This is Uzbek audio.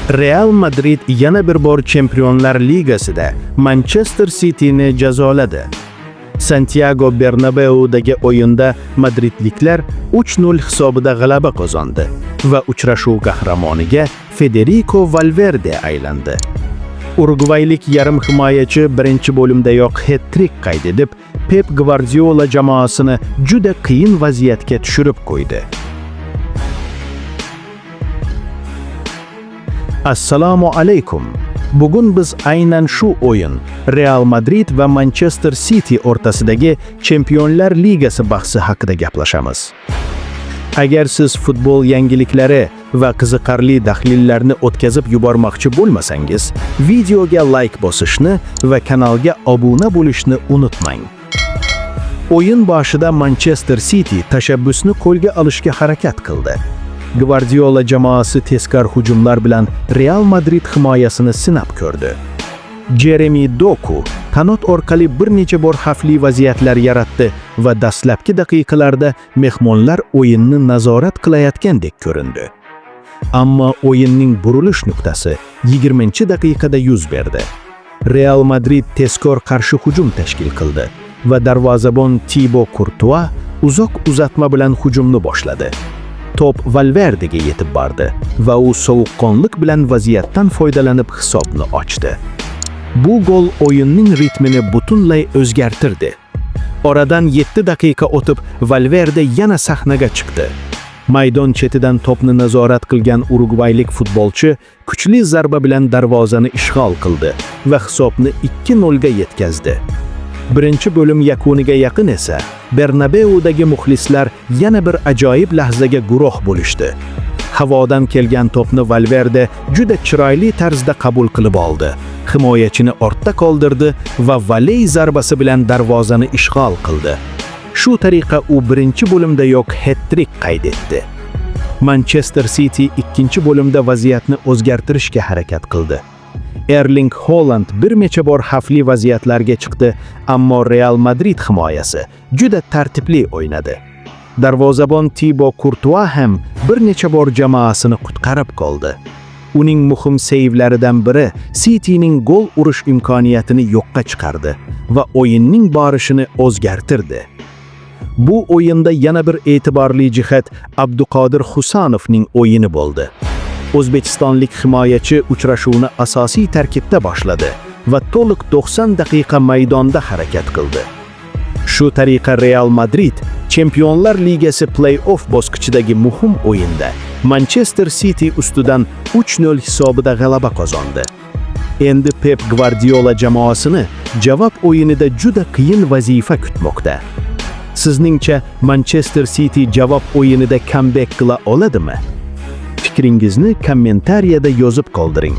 Real Madrid yana bir bor Chempionlar Ligasida Manchester Cityni jazoladi. Santiago Bernabeu'dagi o'yinda madridliklar 3-0 hisobida g'alaba qozondi va uchrashuv qahramoniga Federico Valverde aylandi. Urugvaylik yarim himoyachi birinchi bo'limdayoq het-trik qayd etib, Pep Gvardiola jamoasini juda qiyin vaziyatga tushirib qo'ydi. Assalomu alaykum. Bugun biz aynan shu o'yin Real Madrid va Manchester City o'rtasidagi Chempionlar Ligasi bahsi haqida gaplashamiz. Agar siz futbol yangiliklari va qiziqarli tahlillarni o'tkazib yubormoqchi bo'lmasangiz, videoga like bosishni va kanalga obuna bo'lishni unutmang. O'yin boshida Manchester City tashabbusni qo'lga olishga harakat qildi. Gvardiola jamoasi tezkor hujumlar bilan Real Madrid himoyasini sinab ko'rdi. Jeremi Doku qanot orqali bir necha bor xavfli vaziyatlar yaratdi va dastlabki daqiqalarda mehmonlar o'yinni nazorat qilayotgandek ko'rindi. Ammo o'yinning burilish nuqtasi 20-daqiqada yuz berdi. Real Madrid tezkor qarshi hujum tashkil qildi va darvozabon Tibo Kurtua uzoq uzatma bilan hujumni boshladi. To'p Valverdega yetib bordi va u sovuqqonlik bilan vaziyatdan foydalanib hisobni ochdi. Bu gol o'yinning ritmini butunlay o'zgartirdi. Oradan 7 daqiqa o'tib Valverde yana sahnaga chiqdi. Maydon chetidan to'pni nazorat qilgan urugvaylik futbolchi kuchli zarba bilan darvozani ishg'ol qildi va hisobni 2-0 ga yetkazdi. Birinchi bo'lim yakuniga yaqin esa Bernabeudagi muxlislar yana bir ajoyib lahzaga guvoh bo'lishdi. Havodan kelgan to'pni Valverde juda chiroyli tarzda qabul qilib oldi. Himoyachini ortda qoldirdi va voley zarbasi bilan darvozani ishg'ol qildi. Shu tariqa u birinchi bo'limdayoq het-trik qayd etdi. Manchester City ikkinchi bo'limda vaziyatni o'zgartirishga harakat qildi. Erling Haaland bir necha bor xavfli vaziyatlarga chiqdi, ammo Real Madrid himoyasi juda tartibli o'ynadi. Darvozabon Tibo Kurtua ham bir necha bor jamoasini qutqarib qoldi. Uning muhim seyvlaridan biri Cityning gol urish imkoniyatini yo'qqa chiqardi va o'yinning borishini o'zgartirdi. Bu o'yinda yana bir e'tiborli jihat Abduqodir Husanovning o'yini bo'ldi. O'zbekistonlik himoyachi uchrashuvni asosiy tarkibda boshladi va to'liq 90 daqiqa maydonda harakat qildi. Shu tariqa Real Madrid Chempionlar Ligasi play-off bosqichidagi muhim o'yinda Manchester City ustidan 3-0 hisobida g'alaba qozondi. Endi Pep Gvardiola jamoasini javob o'yinida juda qiyin vazifa kutmoqda. Sizningcha Manchester City javob o'yinida comeback qila oladimi? Fikringizni kommentariyada yozib qoldiring.